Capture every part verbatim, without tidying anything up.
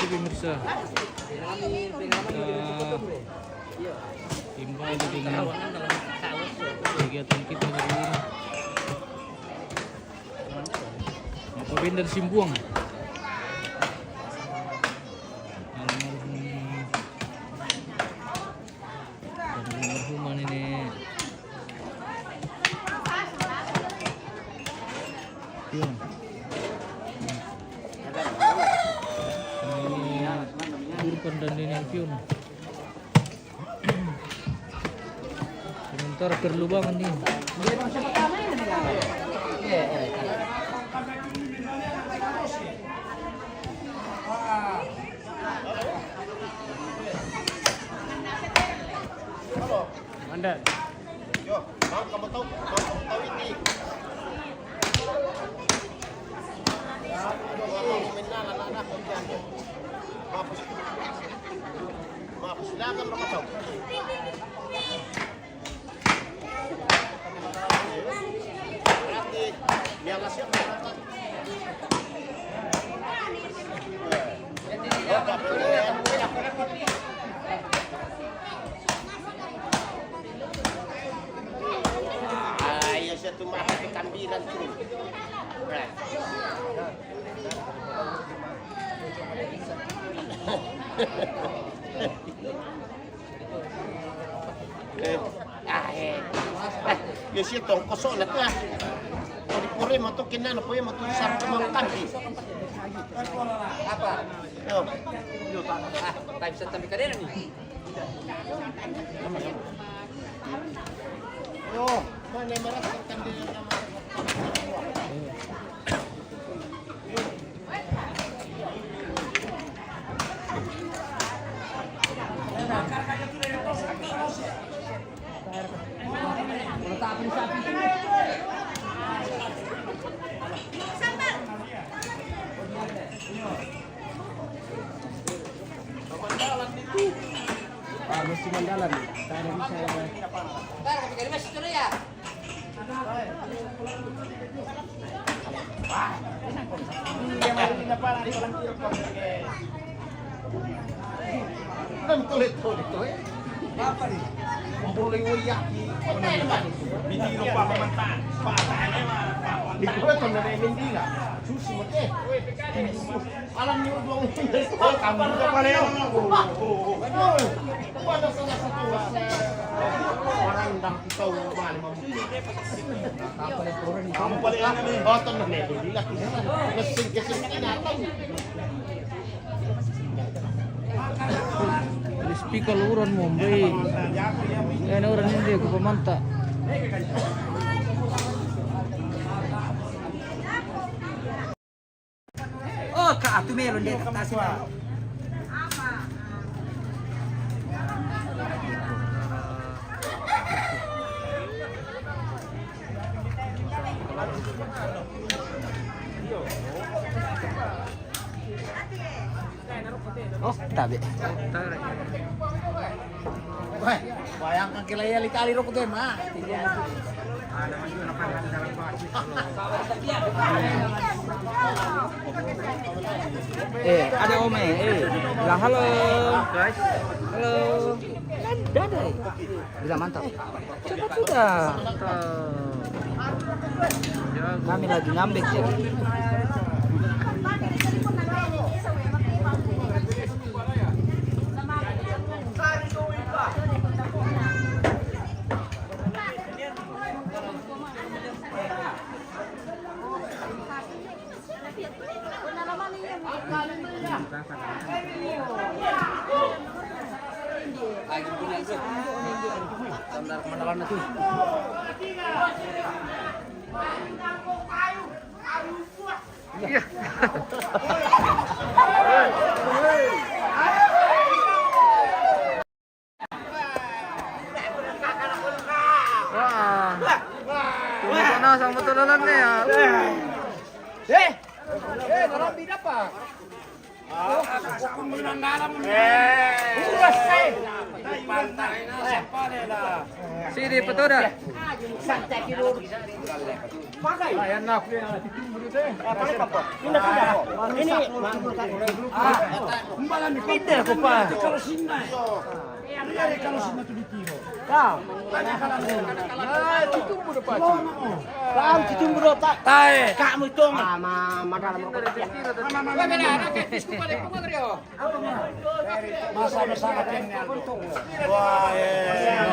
Pemirsa, kita kembali dengan kegiatan kita hari ini. Apa benda Simbuang? Almarhum dan almarhumah ini. Pion. Ini Irfan dan Daniel Pion. Sementara perlu banget nih. Mandar. Yo, mau kamu tahu, mau kamu tahu ini. Aduh, mau menang anak-anak. Maaf. Maaf, silakan, Bapak tahu. Ayo, satu mata ke kambiran tu. Eh, ah, eh. Eh, ya siya tong kosong na to, ah. Puri-puri mo to, kinano po yung mo to sa mga kambi. Apa? Yo. Ah, time set kami kanina ni. Yo, mana yung marasang kambi yung Ah, mesti mandalan. Tak ada bisa ya. Kan tulit-tulit to, eh. Apa ni? Kumpul yung uyaki. Hindi rin pa kumantan. Patay na yung mga Di ko ito na may hindi nga. Susi mo, eh. Alam niyo, doon yung kamu ka pala yun. Ano? Ano sa nasa tuwas? Parang dang ikaw, mali mo. Kamu pala yan, ano eh. Bata na may hindi lang. Nasing kasi kinatang. Speaker uran mo, bay. Yan uran hindi ko pamanta. Oh, ka atu melon dia tak sih. Oh, tabi. Wah, bayangkan kila ya likali rokok tuh, Mak. Eh, ada Ome, eh. Lah, halo. Halo. Kan dada, eh. Bila mantap. Cepat sudah. Kami lagi ngambek, ya. Iya. Wah. Tunggu sana sama tulalan nih ya. Eh, eh, dalam bidang apa? Hukum menang dalam. Eh. Uras, eh. Sini, betul dah. Pakai. Pindah, pindah, Pak. Ini. Pindah, Pak. Kau. Kau, citumbu do, Pak. Tae. Kamu itu, ma, ma, dalam. Masa-masa latihan. Wah, iya.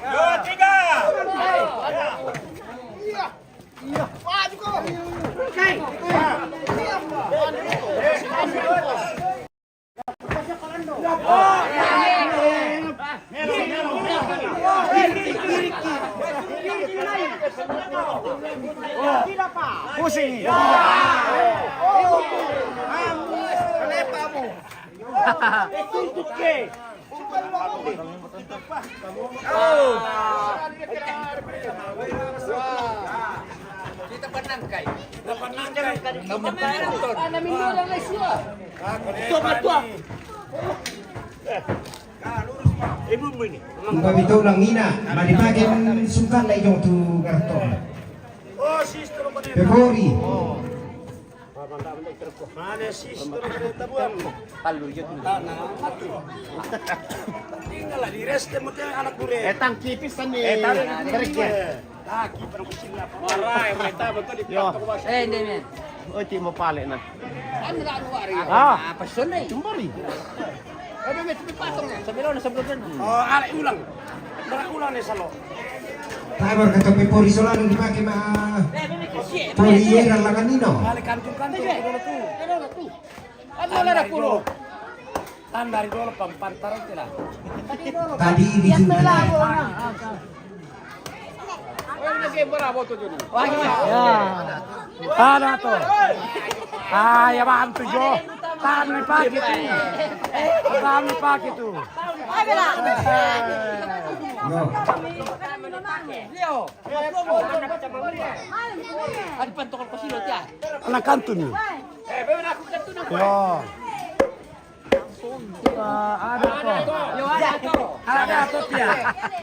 Dua, tiga. Pusing. Kita penangkai. Kita penangkai. Kita menonton. Coba tuh. Ibu ini. Ibu itu ulang ina, mari pakai sungkan lai jong tu garto. Pepori. Mana sister pada tabuan? Palu je tu. Tinggal lah di rest, dia mesti anak dure. Eh, tang kipis kan ni. Eh, tarik, tarik ya. Lagi pada kucing apa? Marah, mereka betul di. Yo. Eh, ini, men. Oh, cik mau palik nah. Anu dah luar ya. Ah, apa sini? Jembari. Sebelum, sebelum. Oh, alai ulang. Berak ulang ni salo. Tabar kata pe pori solan dipakai ma. Pori era langan ino. Balik kantung-kantung dulu tu. Anu lah dah kulo. Tandari dulu pampantar tu lah. Tadi di sini. Ya. Ada tu. Ah, ya bantu jo. Tahan ni pagi tu. Tahan ni pagi tu. No. Ada pantokol ko silo tia. Anak kantun ni. Yo. Ah, ada to. Yo, ada to. Ada to, pia.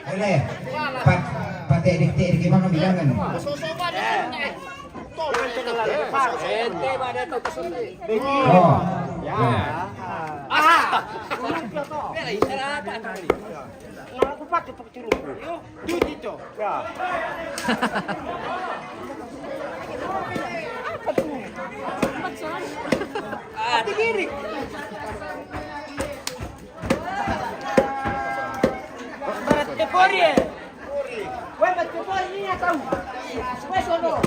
Boleh. Pat, patek dik-dik di mana bilangan? Oh. Ya. Ah. Bela, istirahat, Andri. Nah, aku pakai pakai curuk. Yo. Cuci, Cok. Ya. Apa tu? Apa tu? Apa tu kiri? Barat ke pori, eh? Weh, barat ke pori ni, ya, tahu. Weh, sono.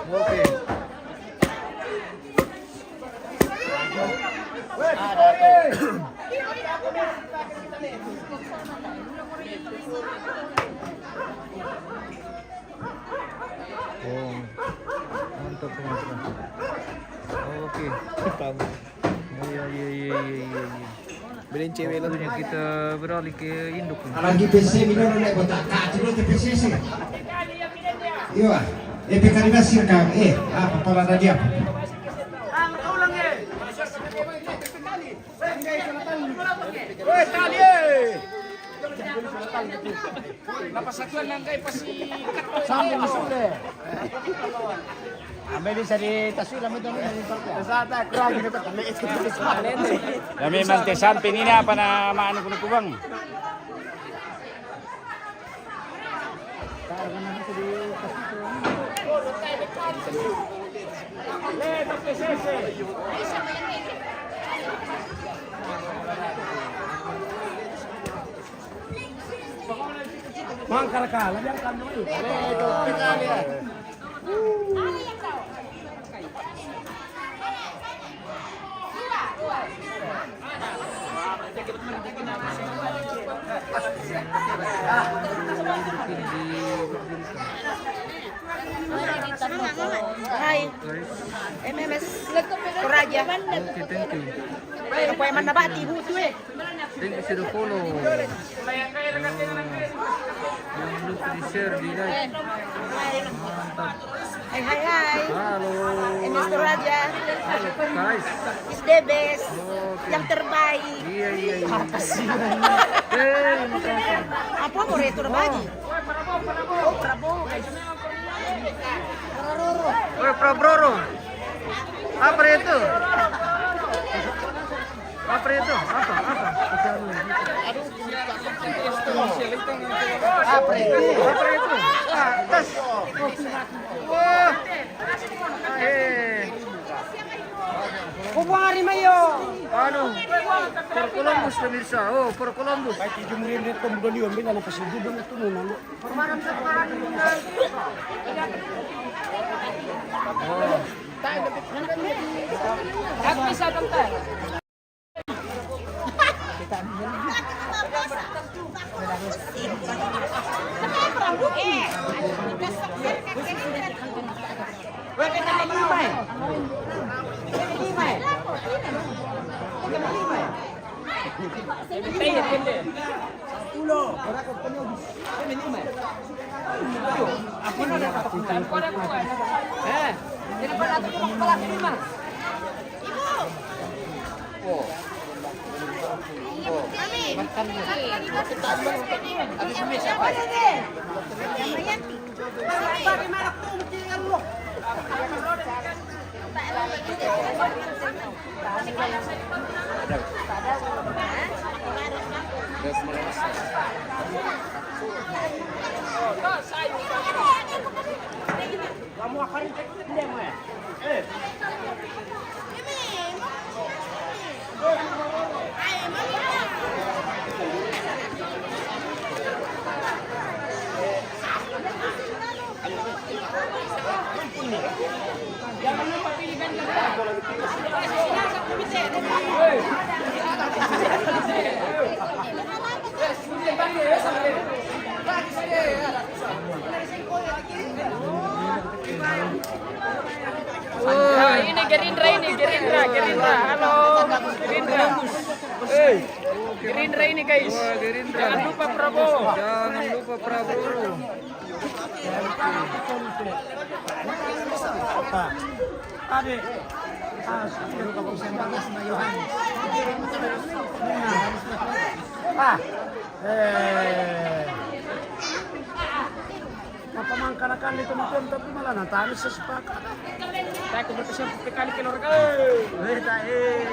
Oke. Oh, mantap, teman-teman. Oke. Iya, iya, iya, iya, iya, iya. Beliin cewek lah. Waktunya kita beralih ke induk nih. Lagi P C C minum, nek botak kacil ke P C C. Iya, ah. Eh, P K lima sirkang. Eh, apa, pala ada dia? Weh, tali, eh. Napasatuan lang kay pasi. Sambung sudah. Ambil di sari taswira mo doon. Sa ta, kurang gitu. Kami man te samping ini apa na maano ko na kubang. Mangkal ka, labihan ka naman. Hai. M M S Toraja. Oke, thank you. Ay, ano po, ay man na ba? Tibu to eh. Thank you sa follow. Oh. Jangan lupa di-share, di-like. Mantap. Hai, hai, hai. Halo. M M S Toraja. Halo, guys. Is the best. Oke. Yang terbaik. Iya, iya, iya. Apa sih? Eh, makasih. Apa mo rito na bagi? Oh, Prabowo, guys. Woi, Prabowo. Apa itu? Apa itu? Apa? Apa? Apa itu? Apa itu? Ah, tas. Wah. Eh. Kubuang hari mayo. Aduh. For Columbus, pemirsa. Oh, for Columbus. Ay, ti jumrim din kung bulo liyo, bin na pasigudo na ito, no, no? Ah, ini Gerindra ini, Gerindra, Gerindra. Halo, Gerindra. Gerindra ini, guys. Wah, Gerindra. Jangan lupa Prabowo. Jangan lupa Prabowo. Ah, eh. Apa mangkanakan di tempat tapi malah nanti sepakat. Saya aku berkesiap sekali keluarga. Eh, tak eh.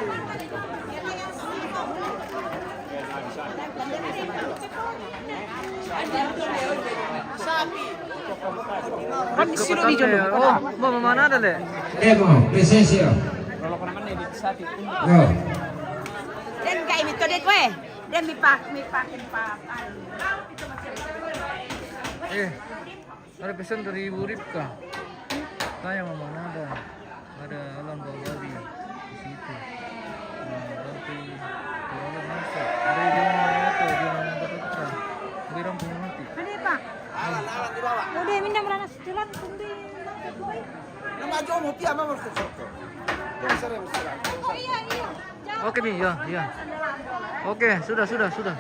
Kan di sini di jono. Oh, mau mana ada le? Eh, mau, presencia. Yo. Dan kayak itu deh, weh. Dan mipak, mipak, mipak. Eh. Ada pesan dari Ibu Ripka. Saya mau mana ada, ada alam bawah babi di situ. Nah, berarti kalau ada masa, ada yang mau apa, dia mau apa, kita beri rampung mati. Mana, Pak? Alan, Alan di bawah. Udah, minda merana setelan, tumbi. Nama Jomo, tiap mama harus ke Sorko. Yang sering, sering. Oh, iya, iya. Oke, Mi, ya, ya. Oke, sudah, sudah, sudah.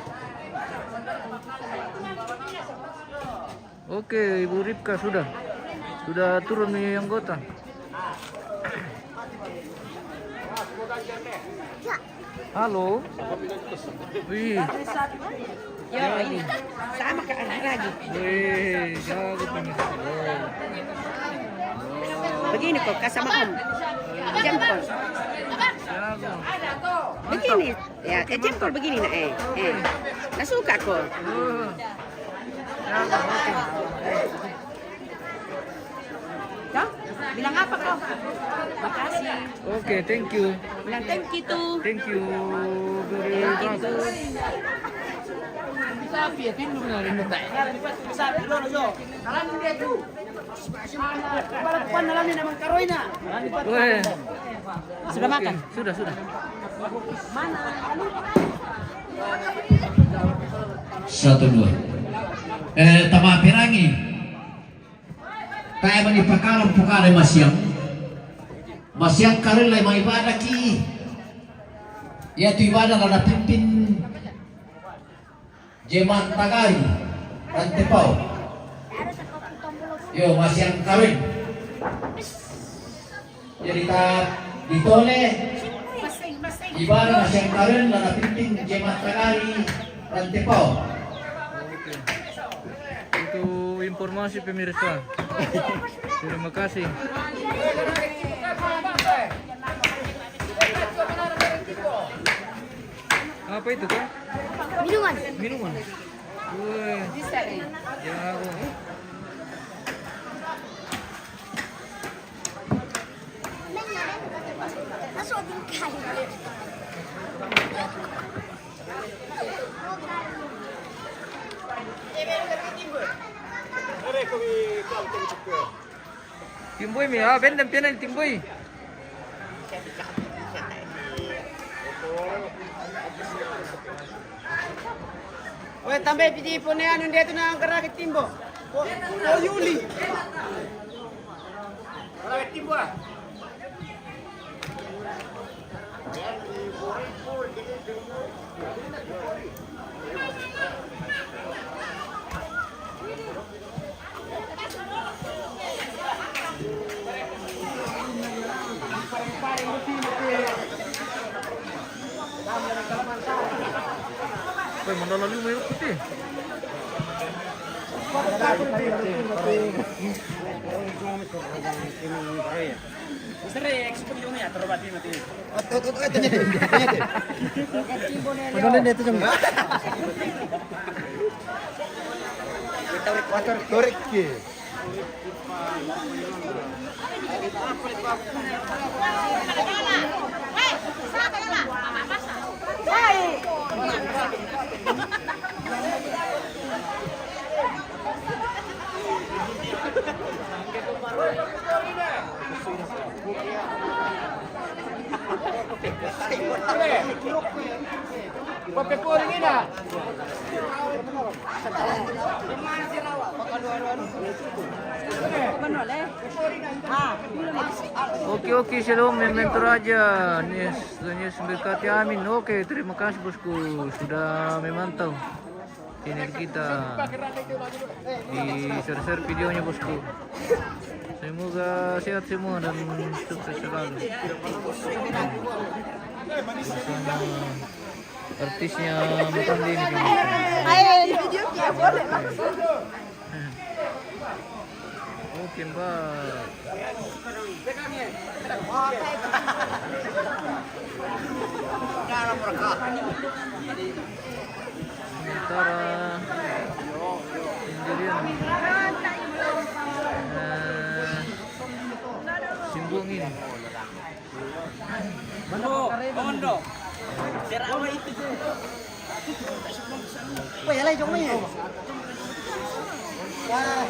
Oke, Ibu Ripka sudah. Sudah turun nih anggota. Halo. Wih. Ya, ini. Sama ke anak lagi. Wih, jago pemirsa. Begini kok, kasama Om. Jempol. Jago. Begini. Ya, eh, jempol begini nak, eh. Eh. Nak suka kok. Oh. Toh? Bilang apa kok? Makasih. Oke, thank you. Bilang thank you too. Thank you very much. Thank you too. Sapi ya, tindu na rin na tayo. Sapi, lo, lo. Kalan dia tu. Weh. Sudah makan? Sudah, sudah. Satu, dua. Eh, tama pirangi. Tayo man ipakalam pukare masiam. Masiang karella mai ibadah ki. Iya tu ibadah la napimpin jemaat tagari Rantepao. Yo, masiang karen. Jadi ta ditole ibadah masiang karen la napimpin jemaat tagari Rantepao. Itu informasi pemirsa. Terima kasih. Apa itu, Kak? Minuman. Minuman. Woi. Ya Allah. Masuk bingkai. Timbui mi, ah, bendem pianan timbui. Oe, tambe pidi pone anu dia tu na angkara ke timbo. O, o Yuli. Angkara ke timbo, ah. Woi, mandala liu mai rukku te. Sere, ekspor yo ni, atau robati mati. Oto, oto, oto, tanya te, tanya te. Udah, udah, itu jam. Torek, torek ke. Oke, oke, shalom, memento raja. Nis, Nis berkati, amin. Oke, terima kasih, bosku, sudah memantau channel kita. Di-share-share videonya, bosku. Semoga sehat semua dan sukses selalu. Bersama artisnya Matande ini, pemirsa. Ayo, di video ya boleh langsung. Oke, Mbak. Sementara sendirian. Eh, Simbung ini. Bondo, Bondo. Serawa itu. Woi, alai jong ni. Wah.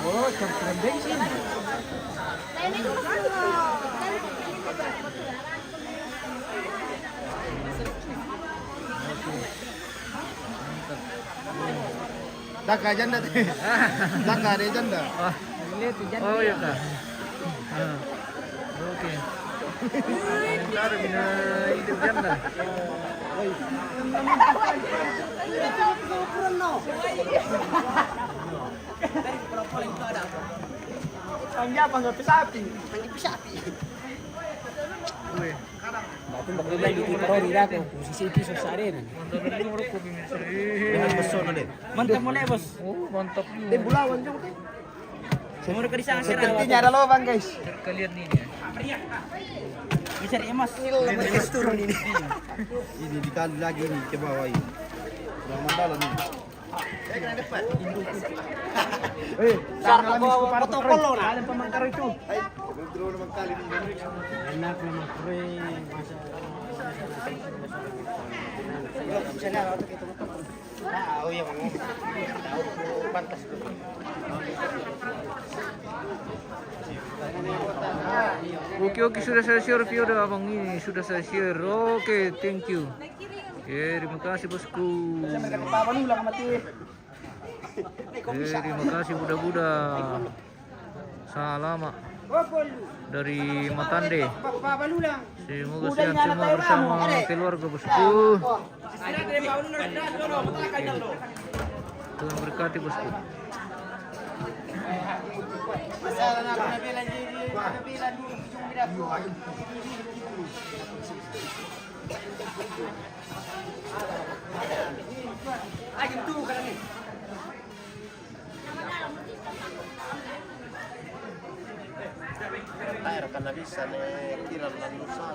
Oh, jam bensin. Taka janda te. Taka de janda. Oh. Oh, iya, Kak. Ah. Oke. Sementara bina hidup janda. Panggil apa, nggak sapi? Panggil sapi. Wih. Batu bakal bilang di Parori dah, aku posisi itu susah deh. Mantap, ini nomor kopi, Mister. Dengan pesona deh. Mantap mulai, Bos. Oh, mantap juga. Tim Bulawan juga, Bos. Nomor ke di sana, Sarawak. Sepertinya ada lubang, guys. Kalian nih, ya. Bisa emas. Ini turun ini. Ini dikali lagi nih ke bawah ini. Udah masalah nih. Eh, sarap ko protokol na. Alam pamangkaro ito. Ay, protokol naman kali ni. Enak naman, pre. Ah, oh, iya, Mang. Pantas ko. Oke, oke, sudah saya share video dah, abang ini sudah saya share. Oke, thank you. Oke, terima kasih, bosku. Oke, terima kasih, Buda-Buda. Salama dari Matande. Semoga sehat semua bersama keluarga, bosku. Tuhan berkati, bosku. Taero kana bisa ne kira lalu sa.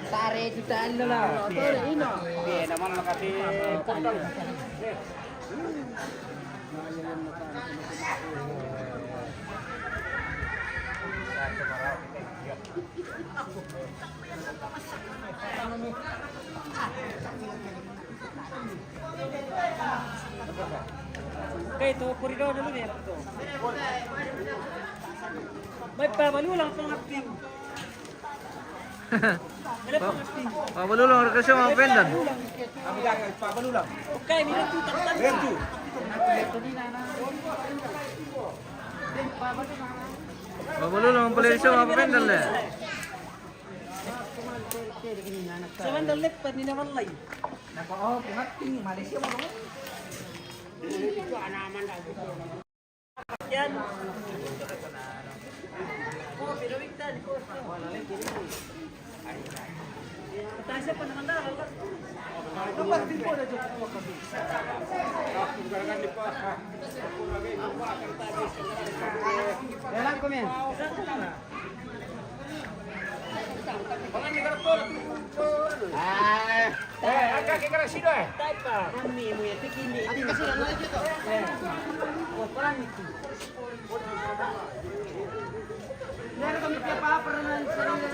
Sare jutaan lah. Iya, nama makasih. Kaito, koridor dulu deh. May pabalulang pangaping. May pabalulang. Pabalulang, request mo, pendan. Pabalulang. Okay, may nagtutang-tang. Pabalulang ang pala sa mga pendan, eh. Sa Mandalay pa, di naman lay. Nako, oh, kumating, Malaysia mo, no? Yan. Oh, pinawigtan. Tayo siya pa naman na. Dalang komen. Ah. Eh, ang kakikara sino eh? Kami mo yan, tikindi. Ang kasi lang na dito. Eh. O, parang ito. Meron kami kaya pa, parang sarili na.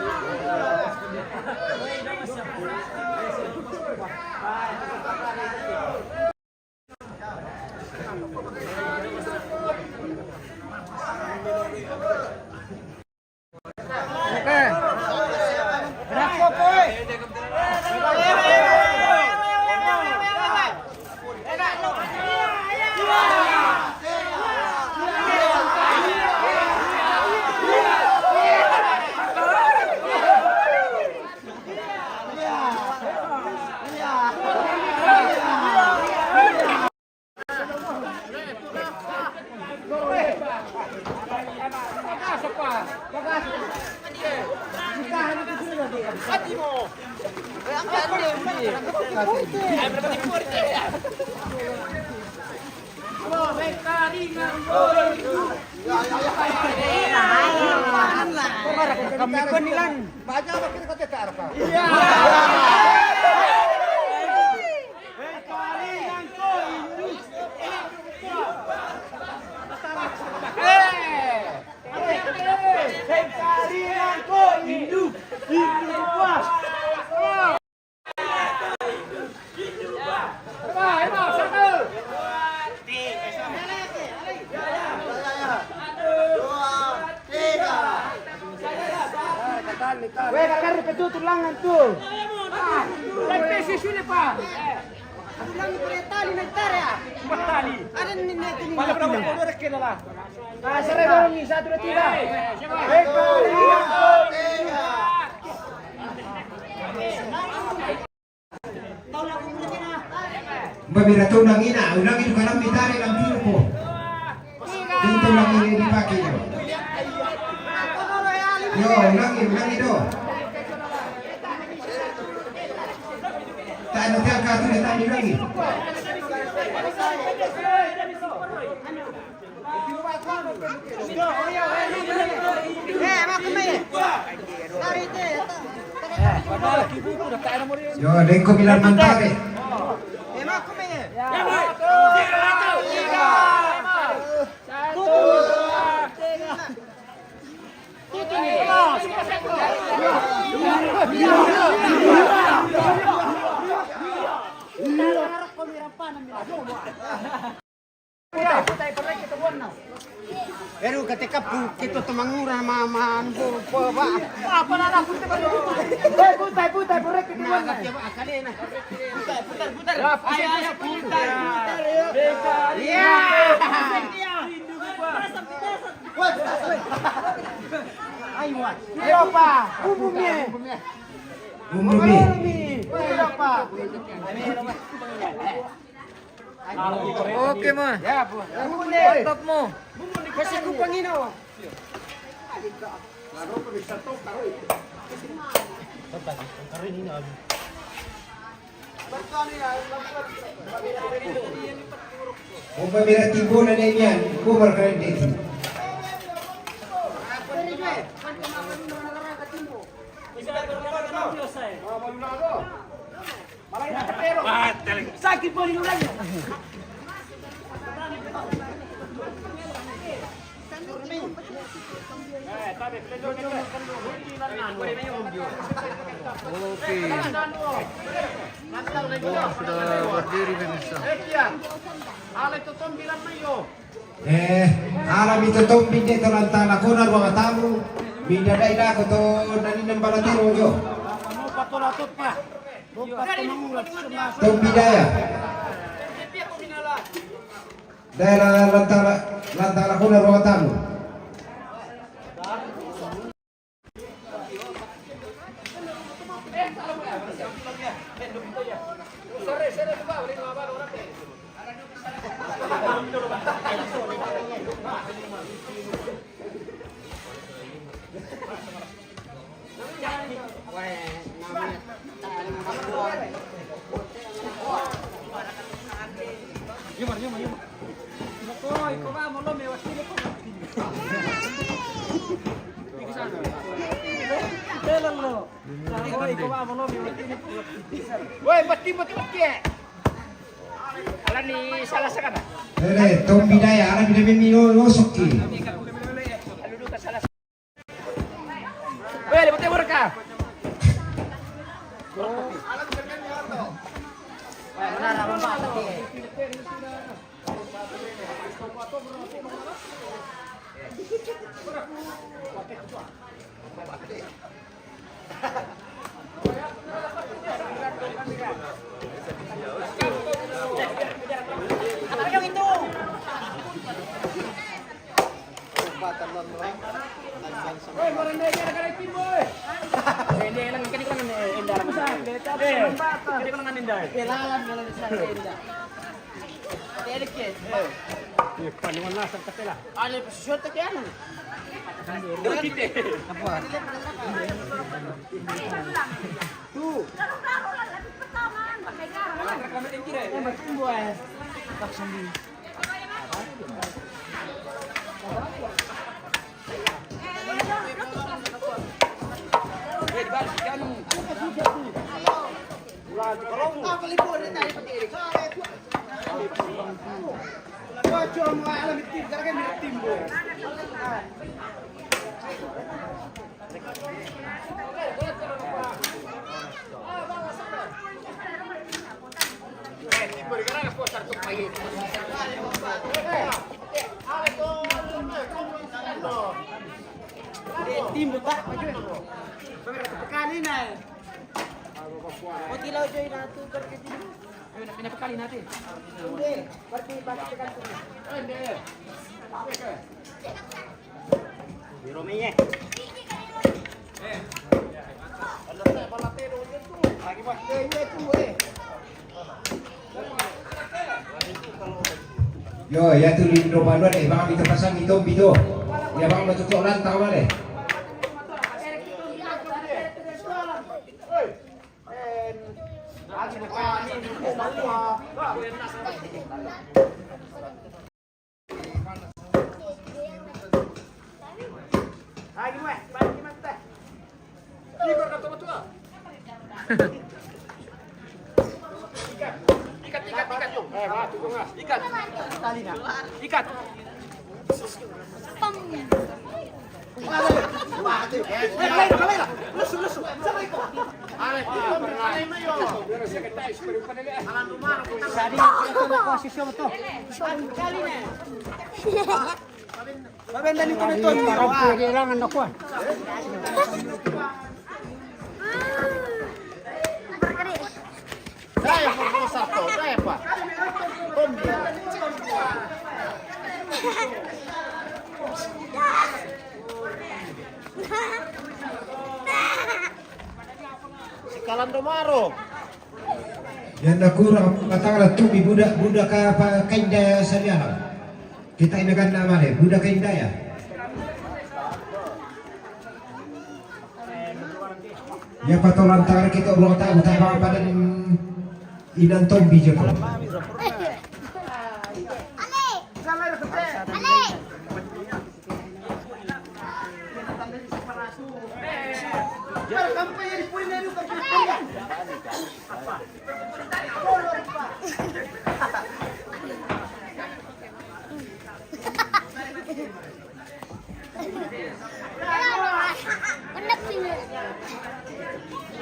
Kami panilan. Baca apa kita kata Arfa? Iya. Weh, kakar itu tulangan tu. Tapi sisi ni, Pak. Tulang itu dia tali, naik tarik, ah. Buat tali. Ada ni, ni, ni. Malah berapa bodoh dia kena lah. Ah, serai dorong ni, satu, dua, tiga. Eh, siapa? Tahu lah, Mbak Mira, tulang ina, ulangi tu kalam mitari lam tiru po. Itu ulangi ini dipakai tu. Yo, ulangi, ulangi tu. Tak ada tiap kata dia tak diulangi. Yo, lengko bilang mantap eh. Pero ketika pu-, kita temangura ma-, ma-, bu-, bu-, ba-, apa nana putai baru? Putai, putai, putai, putai, putai, putai. Nah, kata apa, kali na. Putai, putai, putai. Ya, putai, putai, putai. Iya. Ayo, ayo, Pak. Umumnya. Umumnya. Ayo, Pak. Oke, ma. Ya, Bu. Mantap, mo. Kasih kupang ino. Kung pamira timbo na na yan, kung marka na dito. Sakit po, linulay. Okay. Wah, sudah berdiri pemirsa. Eh, ala mi totombi de to lantana kona ruang tamu. Minda dai dako to nani nambala tero jo. Tombi daya. Dai la-, lantana, lantana kona ruang tamu. Woi, mati, mati, mati, eh. Ala ni salah sakana. Ere, tombi daya, ala bida bini no, no soki. Alu duka salah. Weh, lebih tebur ka. Timbo tak. Pekali na. Mau tilau joy na tu kerja di. Ayo, nak pindah pekali nanti. Udah, berarti balik ke kantor. Di Romi, ya. Lagi, Mas. Eh, iya, tunggu, eh. Yo, ya tu lindo banua de, bang itu pasang itu bido. Ya bang betul tu lantang mana? Ikat, ikat, ikat, ikat. Ikat. Ikat. Saya mau besar tuh, saya apa? Kombi. Si Kalando Maro. Yang dah kurang patang lah tu di budak, budak apa kain daya salialang. Kita ini kan nama dia, budak kain daya. Ya patolan tangan kita orang tak tak apa pada inan tombi je kok.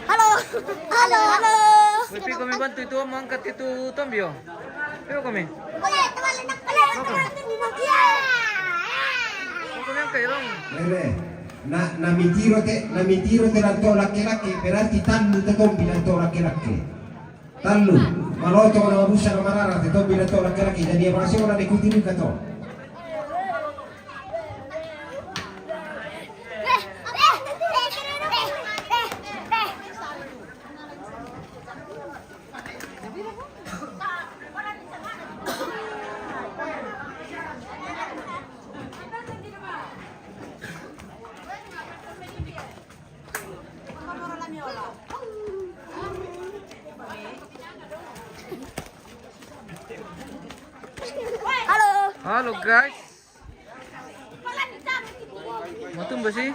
Halo. Halo, halo. Wih, pi kami bantu itu, mau angkat itu tombi, yo. Ayo kami. Mau kami angkat, Bang. Lele, na, na mitiro te, na mitiro te lanto laki-laki, berarti tandu te tombi lanto laki-laki. Tandu, maloto na mabusa na marara te tombi lanto laki-laki, jadi apa sih orang ikuti juga to. Halo. Halo, guys. Matumba sih.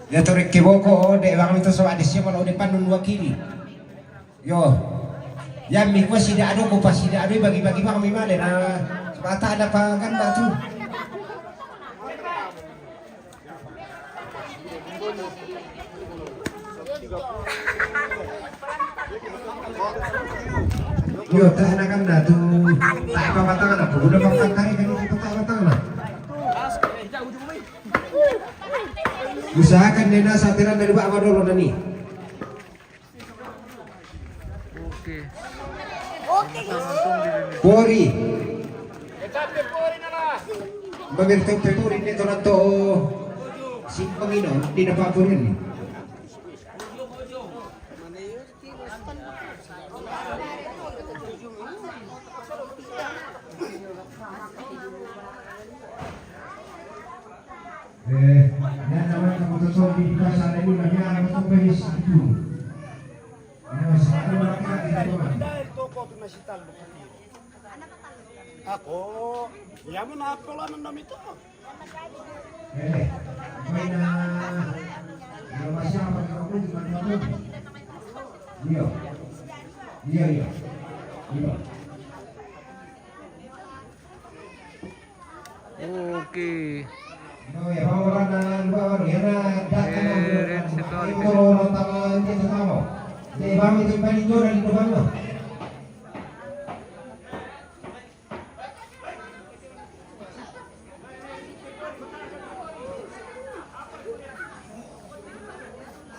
Dia torek ke boko, oh, de bang itu sobat di sini kalau depan nunggu kiri. Yo. Ya mi kuas tidak ada, kupas tidak ada, bagi-bagi bang mi male na. Sebata ada pangan batu. Yo, tak enakan dah tu. Tak apa patangan apa. Udah pakai tari kan, kita tak patangan lah. Usahakan nena satiran dari bawah dulu, Nani. Oke. Pori. Bagi tempe pori ni torato. Simpang ino, di dapat pori ni. Eh, na naman ang motor sa Pilipinas, sa atin yung lagyan, ang motor pa yung sa ito. Ano, sa atin yung lagyan, ito naman. Ako, yamu na ako lang ng namito. Eh, may na, na masya, pag ako, di ba, di ba? Iyo. Iyo, iyo. Iyo. Oke.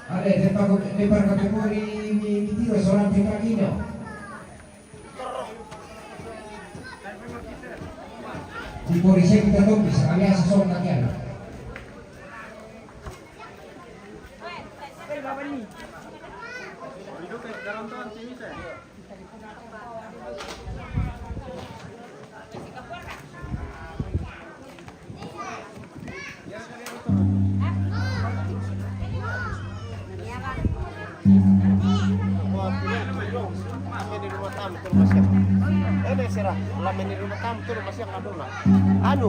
Ada, dia pakai, dia pakai memori, ini, ini, dia seorang kita gini. Di polisi kita tuh bisa kali ya sesuatu lagi ya. Ini sira, lame ni rumah tamu tu masih ada lah. Anu.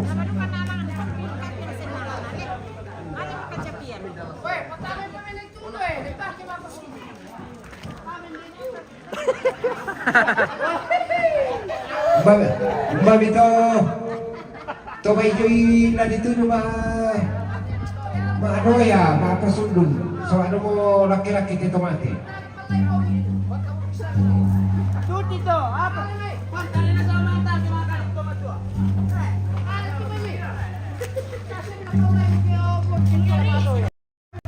Mbabi, mbabi to, to bai joi na dituju ma, ma doya, ma pasundun. So anu mo laki-laki te to mate. Tuti to, apa?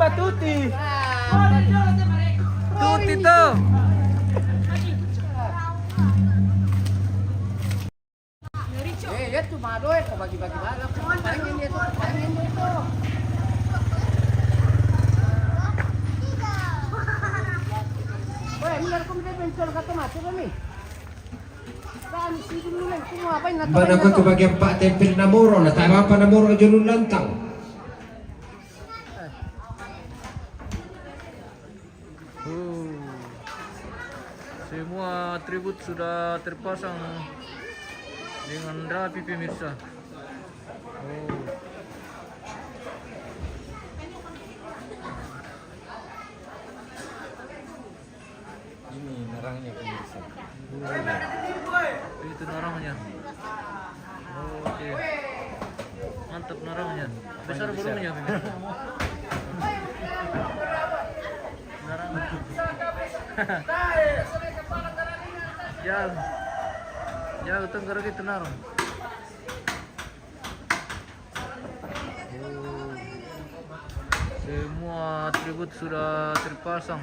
Patuti. Tuti to. Eh, ya tu mado eh, kau bagi-bagi balap. Pengen dia tu, pengen dia tu. Weh, benar kau minta bencong kata mati kami. Kami sih dulu semua apa yang Bana ko tu bagian pak tempel namoro na, tama pa namoro julun lantang. Oh. Semua atribut sudah terpasang dengan rapi, pemirsa. Oh. Ini narangnya, pemirsa. Itu narangnya. Oke. Mantap narangnya. Besar burungnya, pemirsa. Narang. Ya. Ya, itu narang. Oh. Semua atribut sudah terpasang.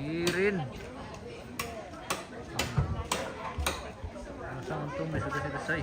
Kirin. Masang untung bisa kasi kasay.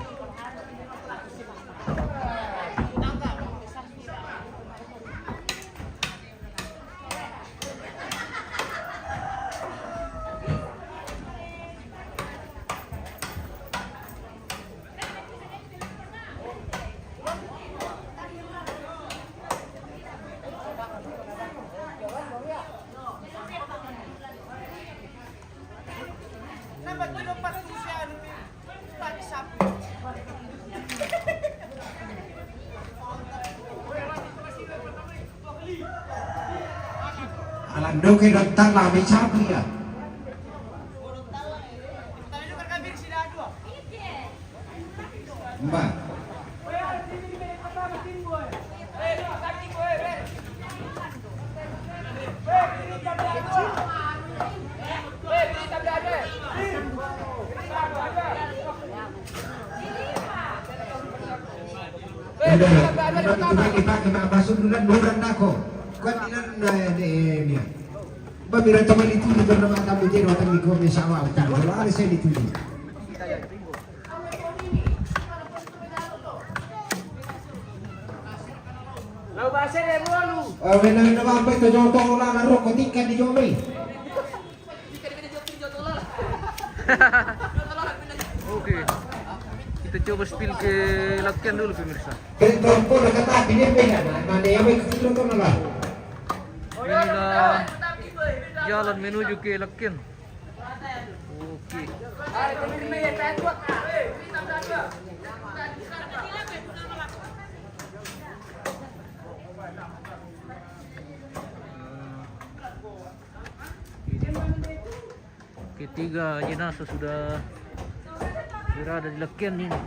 Alandoke datang lah, mecapi ya. Mbak. Udah, udah, kita pakai, pakai, Mbak, masuk duluan, bukan nako. Kuat di dalam, nah, ini, ini. Mbak, mira teman itu di bernama tamu jadi, otak di gua, insya Allah, otak di gua, ada saya dituju. Oke. Kita coba spill ke Lakian dulu, pemirsa. Inilah jalan menuju ke Lakian. Oke. Ketiga jenazah sudah berada di Lakian ini.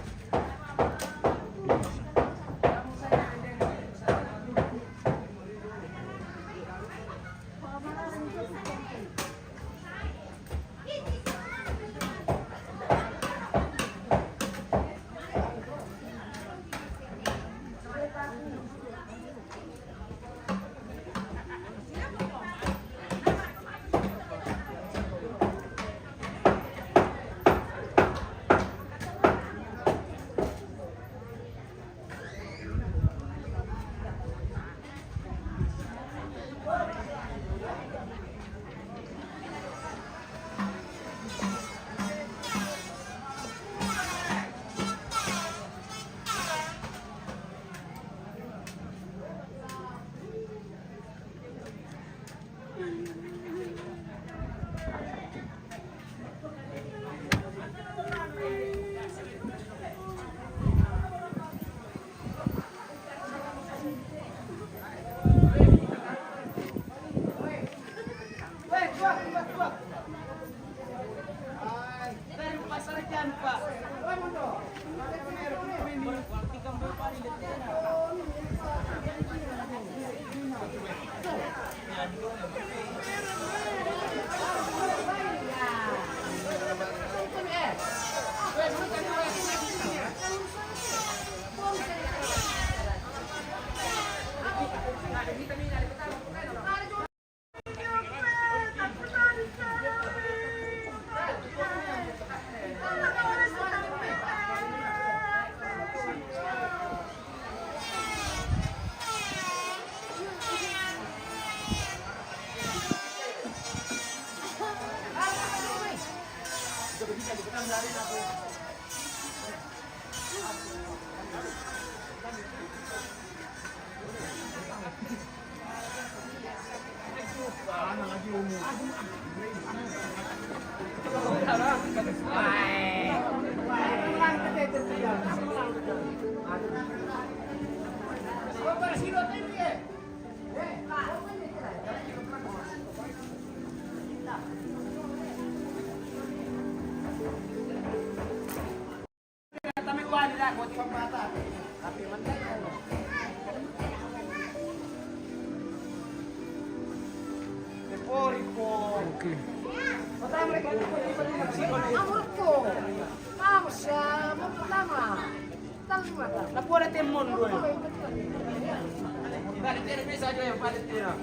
Oke. Amurko. Vamos, ya, vamos, vamos. Lapor a temon dulu. Balik dia bisa aja yang balik dia.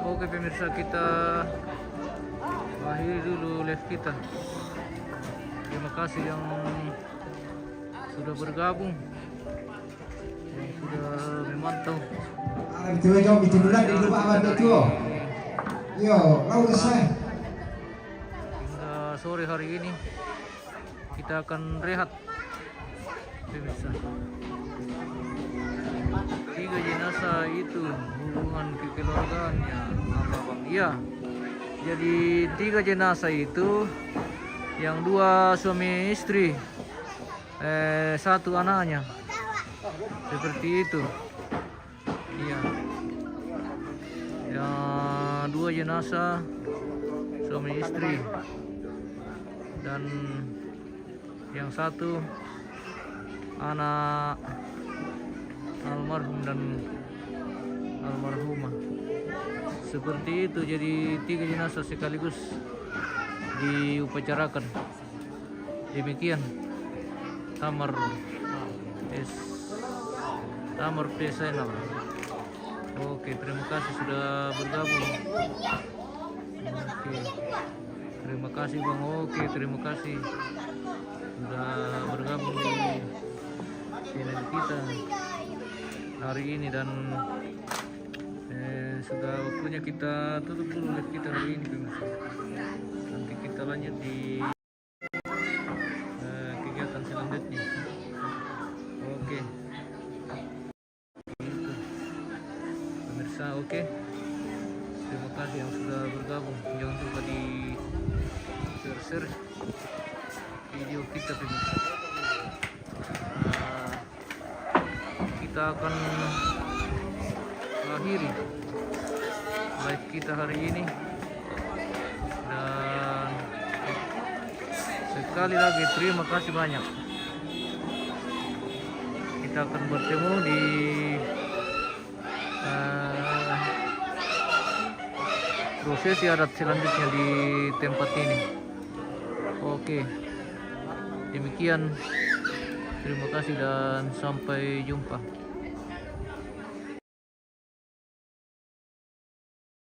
Oke, pemirsa, kita akhiri dulu live kita. Terima kasih yang sudah bergabung, yang sudah memantau. Itu aja, itu dulu di lupa apa itu. Yo, kau usah. Hingga sore hari ini kita akan rehat, pemirsa. Tiga jenazah itu hubungan kekeluargaannya apa, Bang? Iya. Jadi, tiga jenazah itu, yang dua suami istri, eh, satu anaknya. Seperti itu. Iya. Ya, dua jenazah suami istri dan yang satu anak almarhum dan almarhumah. Seperti itu, jadi tiga jenazah sekaligus diupacarakan. Demikian Tamar S, Tamar P Channel. Oke, terima kasih sudah bergabung. Oke. Terima kasih, Bang. Oke, terima kasih sudah bergabung di channel kita hari ini dan, eh, sudah waktunya kita tutup dulu live kita hari ini, pemirsa. Nanti kita lanjut di, eh, kegiatan selanjutnya. Oke. Pemirsa, oke. Terima kasih yang sudah bergabung. Jangan lupa di share-share video kita, pemirsa. Nah, kita akan akhiri live kita hari ini. Dan sekali lagi, terima kasih banyak. Kita akan bertemu di, eh, prosesi adat selanjutnya di tempat ini. Oke. Demikian. Terima kasih dan sampai jumpa.